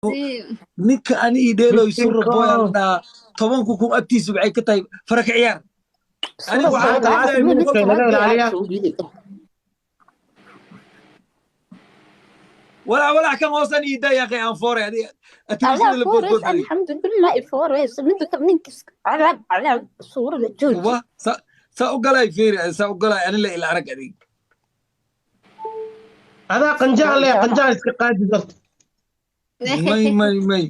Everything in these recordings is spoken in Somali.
Ninka ani ii dheeloy surra boy aan dhahaa, 10,000 agtiisa waxay ka tahay faraka ciyaar. Aniga waxaan Maanta last leeyahay minute naga ilaaliya. Walaa walaa, kan hoosan ii daa yaaqay, aan foore adiga atirisada la boodboodayay. الحمد لله فورس midka ninka calaab calaab suurada jooji. Wa sa saa u galay, fiiri, saa u galay ani la ila arag adig. Adaa qanjaan le, qanjaan iska qaadi darta. May may may.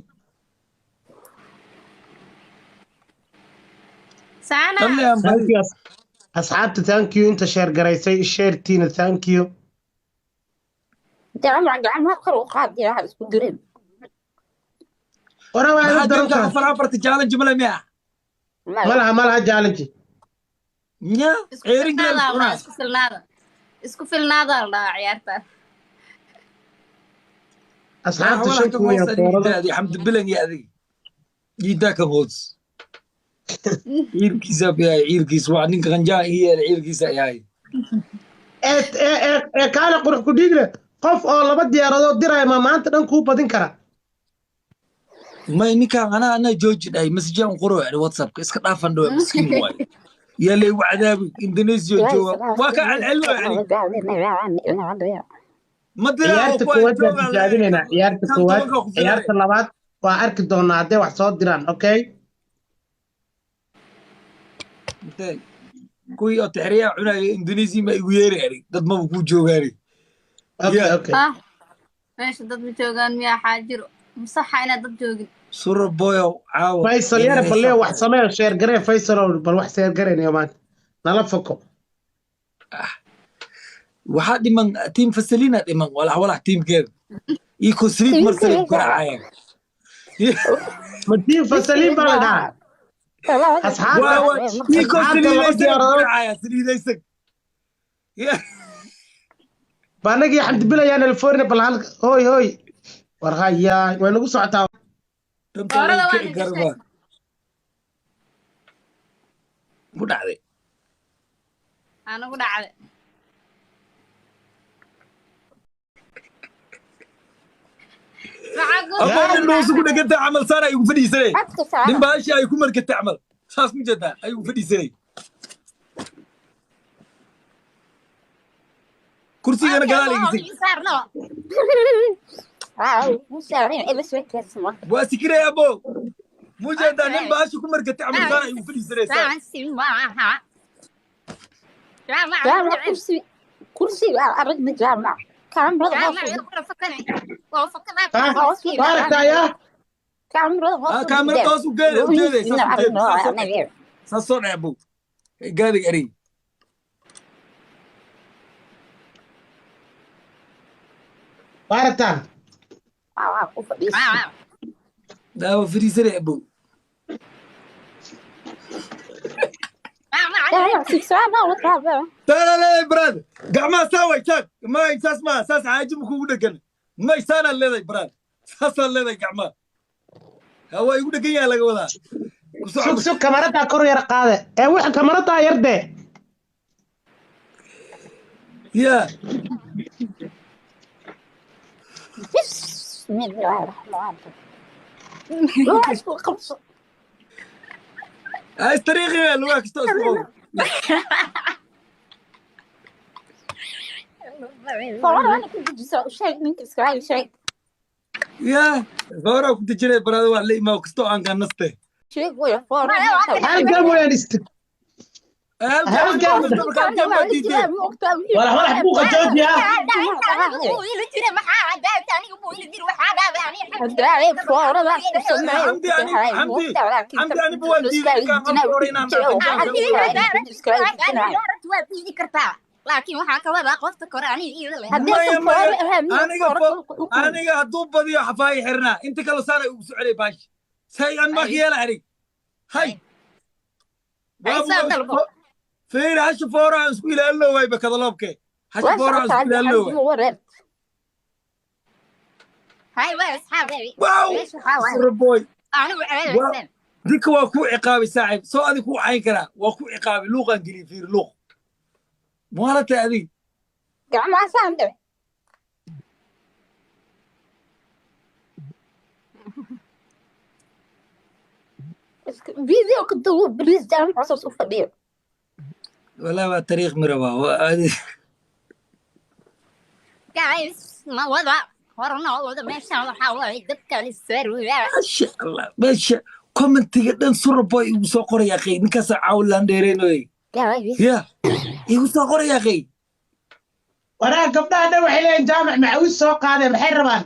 Saana. Talle aan Thank bari. you asxaabta, thank you inta share garaysay, shareetiina, thank you. Gacmaha gacmaha kor u qaad, yaa isku dirin. Ora waa maxaa ila daran jirta tahay. Afar afarta challenge male miya? Malaha, malaha challenge. Nya Isku ceerin kale filnaada isku la cunaa. Isku filnaada, isku filnaada la dhahaa ciyaarta. Asxaabta, walaa shan kan kun hoos weeyaan ani ii foorada. daa adi xamdi bilan iyo adig ii daa kan hoos, ciilkiisa yahay, ciilkiisa waa ninka qanjaa ii yeelay, ciilkiisa yahay. Ee ee ee ee, kaale, qurux ku dhiigle, qof oo laba diyaaradood diraya ma maanta dhan kuu badin kara? May, ninkan anaa jooji dhahay, message-aan qoro yani WhatsAppka iska dhaafan dhawa, miskiin waay, yaa laygu cadaabi, Indonesia jooga, waa ka celcelino yani ma diraa oo Ciyaarta kuwa koowaad baan joogaa. Tijaabinaynaa ciyaarta Kan koowaad. 10-ka ku filanay. Ciyaarta labaad waa arki doonaa hadday wax soo diraan, okay? Intee kuwii oo tixriyaa cunaya Indonesia ma igu yeeri anig, dad maba kuu joogaani. Okay. Yeah. Okay. Ah, meesha dad ma joogaan miyaa? Xaajiro masaxa inaad dad joogin. Sura boyo caawa. Faysal yare, balle wax samee, share garee. Faysal oo bal wax share gareynayo maanta nala foko. Waxaa dhiman team Fasalina, dhiman walax walax teamkeeda iyo kosliid marsalay ku garaacayaan. Ma team Fasaliin baa la dhahaa asxaabta? Waa waa iyo Asxaabta, laba saliidaysan ku diyaaradood. garaacayaan saliidaysan. Baanagii Xamdi Bilayaan elfoorne, bal hal hoy hoy, war hayaa, way nagu socotaa. Danta Foorada way waa kici na karba gashay. Ku dhacday. Anagu dhacday. Maxaa ku Ama nin dhuusu ku dhegantay camal saan ay ugu fadhiisanay, Codka nin saara. Baashi ay ku markatay camal saas mu jeedaa ay ugu fadhiisanay kursigana gadaal igisig. Waa sikiraya abo, mu jeedaa nin baashi ku markatay camal saan ay ugu fadhiisanay saan. Jaamac kursi kursi aragna jaamac kaamirada hoos hoos. Waa aragtaayaa. Kaamirada hoos. Ah, kaamirada hoos u geeday, u jeeday, saas u jeeday, saas soo dhec, saas soo dhec abo, gaadiga erig. Waa aragtaan. Daawa fadhiisanay abo. Taana leedahay brad, gacmaha saa way taag, may saas maa, saas xaaji ma kugu dhegan, may saanaad leedahay brad, saasaad leedahay gacmaha. Ha waa igu dhegan yahay laga wadaa. Ku soco. Sug sug, kamaradaa kor yar qaade ee waxa kamaradaa yar dee. Ya. Ha istariiqi lugaa kastoo isku qow. Ya fawraa ku dejinay brad, wax la imaa kastoo aan ka naste. Hal gam wayaan ist halkaan halkaan waa diideen. Walax walax, buuqa jooji ah. Xamdi ani Xamdi Xamdi aniba waan diiday ninkaan marka hore inaan Laakiin waxaa ka wadaa qofta kore aniga iila leh. Maya maya, aniga aniga hadduu badiyo xafaayi xirnaa, inta kale saanay ugu soconay baashi say an maa ka yeela anig hay. Hay, saa dalbo. Fiiri, hasha foora aan isku ilaalino waayba kadaloobke, hasha foora aan isku ilaalino waay. Hay waa asxaab. Wow. Meesha waxaa waaye. Surboy. Anigu ceebaysan. Dinka waa ku ciqaabay saaxiib, soo adig kuu cayn karaa, waa ku ciqaabay, luuqaan geliyey, fiiri luuq maalatay adig. Gacmaha saan dhawe. Video ka duub please, jaamac saas u fadhiyo. Walaa waa tariikh miraba. Guys, ma wada horna wada meeshaan waxaa waaye dadka lisaaruyaa. Maasha Allah, meesha commentiga dhan Suraboy igu soo qoraya akhay, ninkaasa caawlaan dheereynoy. Guys. Ya igu soo qoraya akhay. Waraa gabdhaha dhan waxay leeyihin Jaamac macawis soo qaadee, maxay rabaan?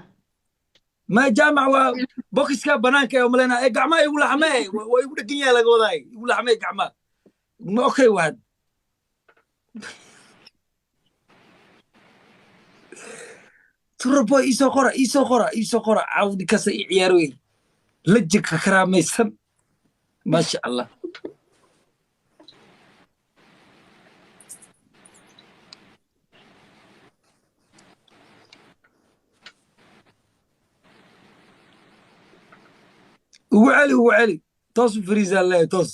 Ma Jaamac waa bokiska banaanka ee umaleyna ee gacmaha igu laxmee, waa igu dhegan yahay laga wadaay, igu laxmee gacmaha. Ma okay waad Suraboy iisoo qora, iisoo qora, iisoo qora. Caaw ninkaasa i ciyaar wey, lajinka karaamaysan, maasha Allah. Ugu celi, ugu celi, toos u fariisaa leeyahay, toos.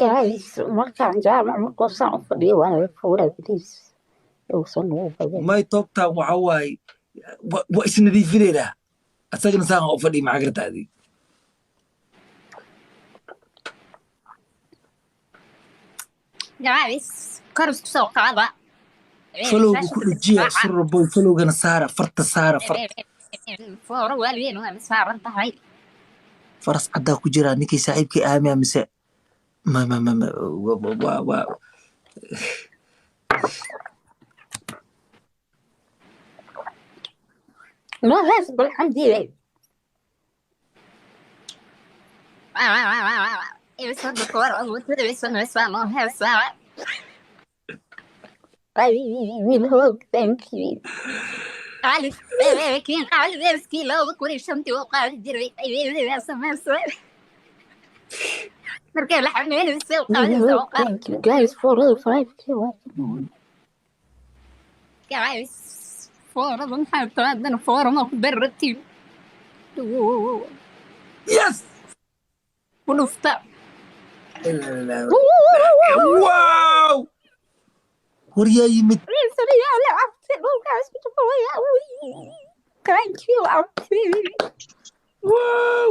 Guys, markaan jaamac markuu saan u fadhiyo waan la fuuraa, please. Uusan ugu badan. May toogtaan waxa waaye waa isnadiifineynaa, asagana saan u fadhiya, maxaa garta adig? Guys, kor isku soo qaada. Followga ku dhajiya Suraboy, followgana saara, farta saara, farta. Foora waalweyn waa saaran tahay. Faras caddaa ku jira ninkii saaxiibkii aamiya mise ma ma ma ma waa waa. Ma hees balxamdi. Thank you. Thank you guys for all five. Guys, foorada maxay tahay? Foorama ku baratiin. Yes. Ku dhufta. Wow, war yaa yimid? Thank you. Wow.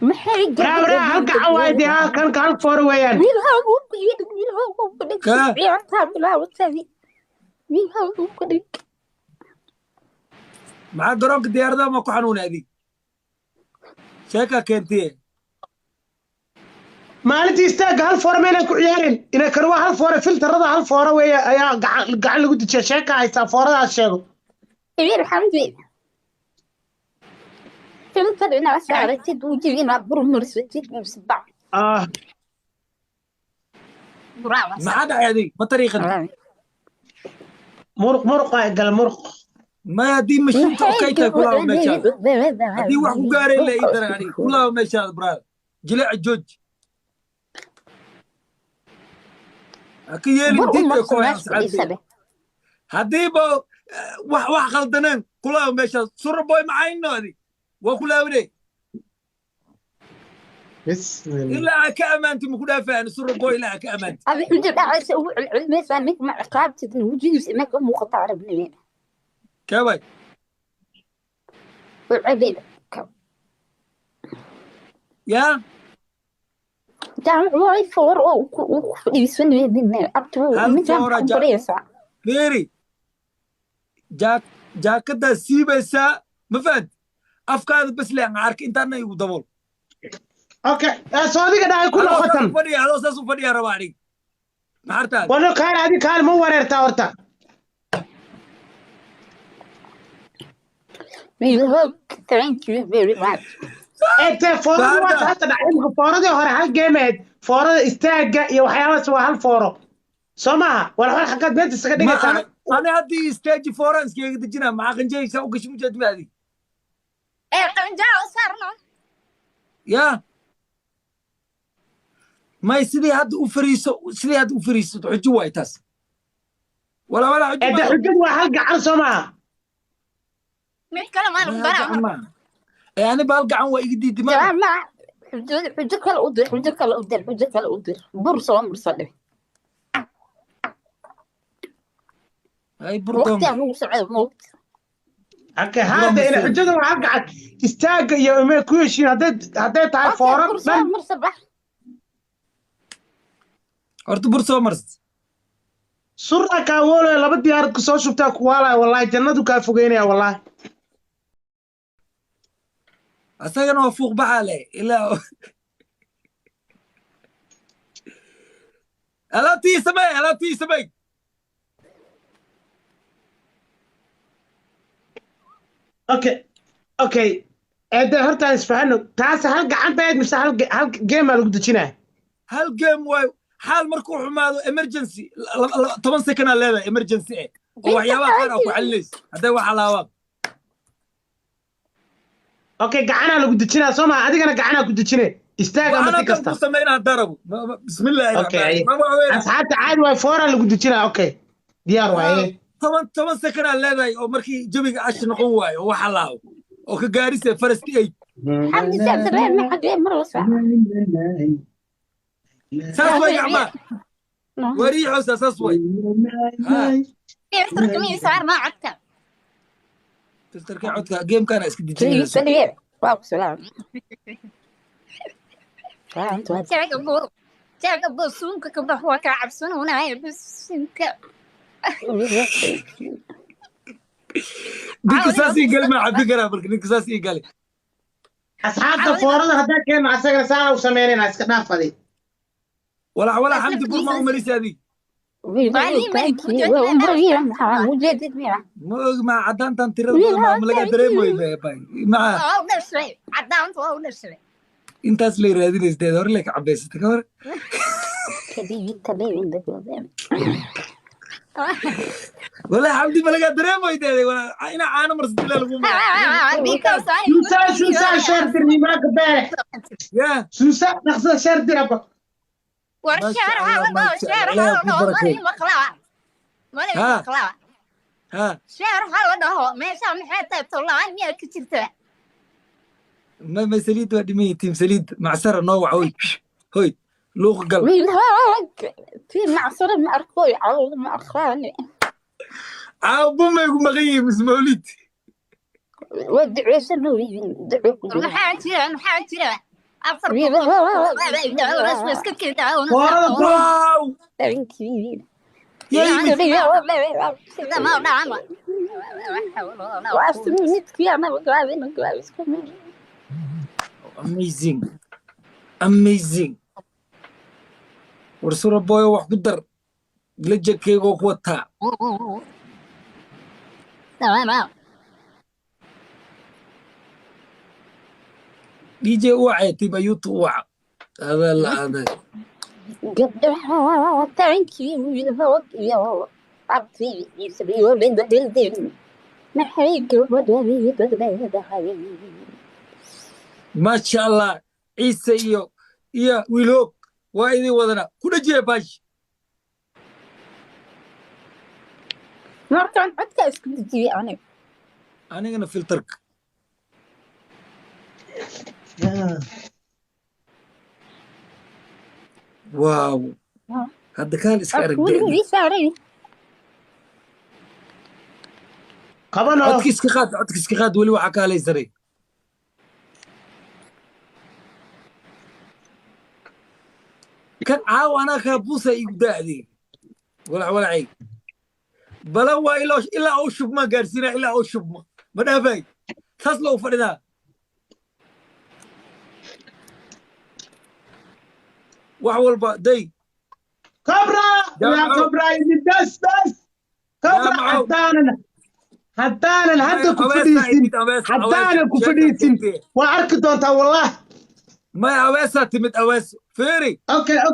Maxay Waraa waraa halka cawaay dee halkan hal foora weeyaan. Ka? Maxaa garoonka diyaaradaha ma ku xanuunay adig? Sheekaa keentiye. Maalintii istaagga hal foora maynaan ku ciyaarin ina kan waa hal foora, filtarada hal foora weeye ayaa gacan gacan lagu dejiya, sheeka haysaa fooradaas sheego. Ah. Maxaa dhacay adig? Ma tariiqan? Muruq muruqa gala muruq. Maya, haddii mashiinka okay tahay, kulaaba meeshaada. Haddii wax ku gaareen la ii daran aniga, kulaaba meeshaada brother, jileeca jooj ha ka yeelin diidka ku hayaan saxaabteyda. Haddiiba wax wax khaldaneen, kulaaba meeshaas. Suraboy macayno adig waa ku laabine. Bismillah. Ilaa aa ka ammaanti maku dhaafaan Suraboy, ilaa aa ka ammaanti. Abi xujo dhacaysa ugu celcelinaysaa ninka ma ciqaabtid wejigiisa inaka u muuqata arabnimada. Keebay? Cebeed. Yaa? Jaamac waa foor oo ku fadhiisanaynin abtu Hal ninkaan foora ku baraysaa. Fiiri, jaakadaa siibaysaa, ma fahant? Afkaada bas le aan arka, intaana igu dabool. Okay, soo adiga dhahay ku Adoo saas noqotan. u fadhiya, adoo saas u fadhiya rabaa aniga, maxartaada? Wano kaale adi kaale ma wareertaa horta? Thank you very much. Ee fooradu waa Baada. Hadda dhacay imika fooradii hore hal game ahayd, foorada istaagga iyo waxyaabahaas waa hal fooro soo maaha? Wal xaggaad beenta isaga Ma dhigaysaa. Ani haddii stage foranskeyga dejina, maxaa qanjaysa u gashi mujeed ma adig? Ee qanjaa u saarno. Ya may, sidii hadda u fariiso, sidii hadda u fariiso, xujo waay taas, walaa walaa xujo ee de maaha. Xujadu waa hal gacan soo maaha? Mid kale maa lagu Hal baraa. gacan maaha ee ani bahal gacan waa iga diidi maaha. Jaamac xujo xujo kale u dir, xujo kale u dir, xujo kale u dir, bur soo mursa dheh. Ay burdoon. Waqti aan ugu socdo mawt. Okay, hadda ina xujada waa hal gacan istaagga iyo imay ku heshiin hadday tahay Okay, foora bur soo dhan. marsa bax. Horta bur soo mars. Surra kaa woolaya, laba diyaarad ku soo shubtaa ku waalaya, wallahi jannadu kaa fogeynaya, wallahi. Asagana waa fuuq baxaa leh ilaa alaabtii samey, alaabtii samey. Okay, eede horta aan isfahano, taas hal gacan bayd mise hal game aa lagu dejinaya? Hal game waayo. Xaal markuu xumaado, emergency 10 second aa leedahay, emergency eh oo waxyaabaha qaar aa ku xalinayso hadday wax halaabaan. Okay, gacanaa lagu dejinaya soo maa? Adigana gacanaa ku dejine, istaag ama si anaa kan kasta. Ku sameynaa darabu. Bismillaahi Okay, raxmaani ma waa weyn. Asxaabta, caadi waay, fooraa lagu dejinaya. Okay, diyaar waaye. 10 second aa leedahay oo markii jawiga ash noqon waayo oo wax halaabo oo ka gaarisa first aid. Xamdi saab ma xagee mar la socda. Saas way gacmaa wariixoosa, saas way. Filterka miyuu saarnaa codka? Filterka codka gamekana iska dejinaysa. Waa ku salaam. Salaamtu waa. Sheega buu, sheega buu, suunka ka bax, waa kaa cabsanunaya bisinka. Ninka saas ii gali maa cabi karaa marka ninka saas ii gali. Asxaabta, foorada haddaa keeno asagana saana u sameynayna, iska dhaafadi. Walax walax, Xamdi, bur ma u marisa adig? Ma og maa caddaantan tirada badan maa lagaa dareemayo maca. Waa u dhashay caddaanta, waa u dhashay. Intaas lay raadinaysa, hore lay ka cabaysata ka hor. Walahi Xamdi, ma lagaa dareemayo deede inaa caano marsatila lagu mara. Because I Suusaa, suusaa, sheer dir nimaanka beere. Ya. Suusaa, dhaqsada sheer dir aba. War Masha sheer Allah, hala dhaho, masha sheer Allah, hala ku dhaho. barakeey. Mani maqlaa, mani Ha. maqlaa. Ha. Sheer hala dhaho, meesha maxay tahay? Tollaan miyaa ka jirta? Ma saliid waa dhiman tiim, saliid macsara noo wac. Hoy hoy, luuq gal. في معصرة ما أركوي عوض ما أرخاني. Caabumay ku maqan yihiin mis mawlid. ودعوا سنو دعوا. Maxaa jira? Maxaa jira? 400 iska Foorada. Wow, yaa yimid. Amazing, amazing. War sura boyo, wax ku dar lejankeygoo ku wataa. DJ u wacay tiim ayuutu u waca adaa la aday. Gabdhaha thank you iyo abti maxay gabadha leedahay? Maasha Allah, Ciise iyo wiilhoog waa idin wadanaa ku dhajiya baashi. Markaan codka isku dejiyey aniga. Anigana filterka. Wow, hadda kaal iska arag. Codku weligu ii saaray. Qabano. Codka iska qaad, codka iska qaad, weli waxaa ka halaysanay. Kan caawa anaa kaa buusa igu daacday walac walacay bala waa ilaa uu shubma gaarsiinaa, ilaa uu shubma ma dhaafay, saas loo fadhidaa. Wax walba day. Cobra ya. Jaamaco. Cobra yimid, bas bas Cobra. Jaamaco. Haddaanan hadda ku Aweesa fadhiisin yimid, aweesa, haddaanan ku aweesa. fadhiisin, waa arki doontaa, wallah. Maya, aweesaa timid, aweeso feeri. Okay. Wow.